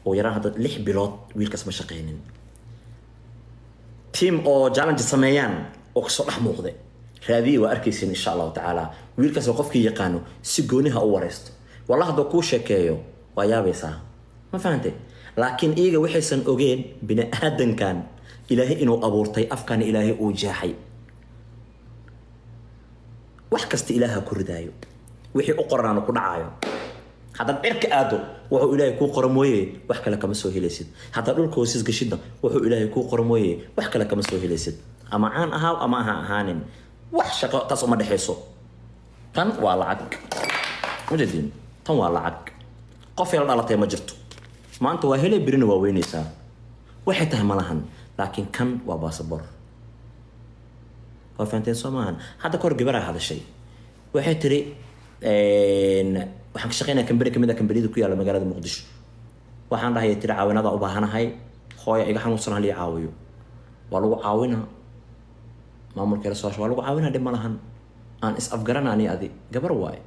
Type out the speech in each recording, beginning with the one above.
Oo yaraan hadda 6 bilood wiilkaas ma shaqaynin. Team oo challenge sameeyaan oo kasoo dhex muuqde raadiye waa arkaysin, insha Allahu tacaala. Wiilkaas oo qofkii yaqaano si gooniha u wareysto, wallah hadduu kuu sheekeeyo waa yaabaysaa, ma fahantay? Laakiin iyaga waxaysan ogeen bini aadankan Ilaahay inuu abuurtay, afkana Ilaahay uu jeexay. Wax kasta Ilaaha ku ridaayo, wixii u qoranaana ku dhacaayo. Haddaad cirka aado, wuxuu Ilaahay kuu qoro mooye wax kale kama soo helaysid. Haddaad dhulka hoosis gashidna, wuxuu Ilaahay kuu qoro mooye wax kale kama soo helaysid. Ama caan ahaaw ama aha ahaanin, wax shaqo taas uma dhexayso. Tan waa lacag, majeedin? Tan waa lacag. Qof yala dhalatay ma jirto. Maanta waa helay, birina waa weynaysaa, waxay tahay ma lahan. Laakiin kan waa baasabor, waa fahanteen, soo maahan? Hadda kahor gabaraa hadashay, waxay tiri: "Waxaan ka shaqeynaya kambani kamid ah kambaniyada ku yaalla magaalada Muqdisho. Waxaan dhahay," tiri, "caawinada u baahanahay, hooya iga xanuunsan, halii caawiyo." Waa lagu caawinaa, maamulkeeda soo waa lagu caawinaa, dhib ma lahan. Aan is afgarana ani adi. Gabar waaye,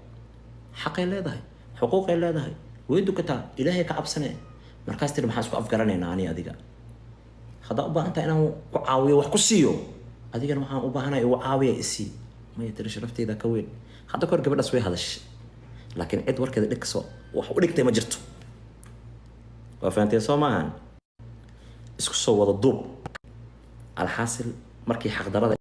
xaqay leedahay, xuquuqay leedahay, way dukataa, Ilaahay ka cabsane. Markaas tiri: "Maxaan isku afgaranaynaa ani adiga? Haddaa u baahan tahay inaan ku caawiyo, wax ku siiyo, adigana waxaan u baahanahay igu caawiya, isii." "Maya," tiri, "sharafteyda ka weyn." Hadda kahor gabadhaas way hadashay, laakiin cid warkeeda dhigso wax u dhigtay ma jirto. Waa fahanteen, soo maahan? Isku soo wada duub, alxaasil, markii xaqdarada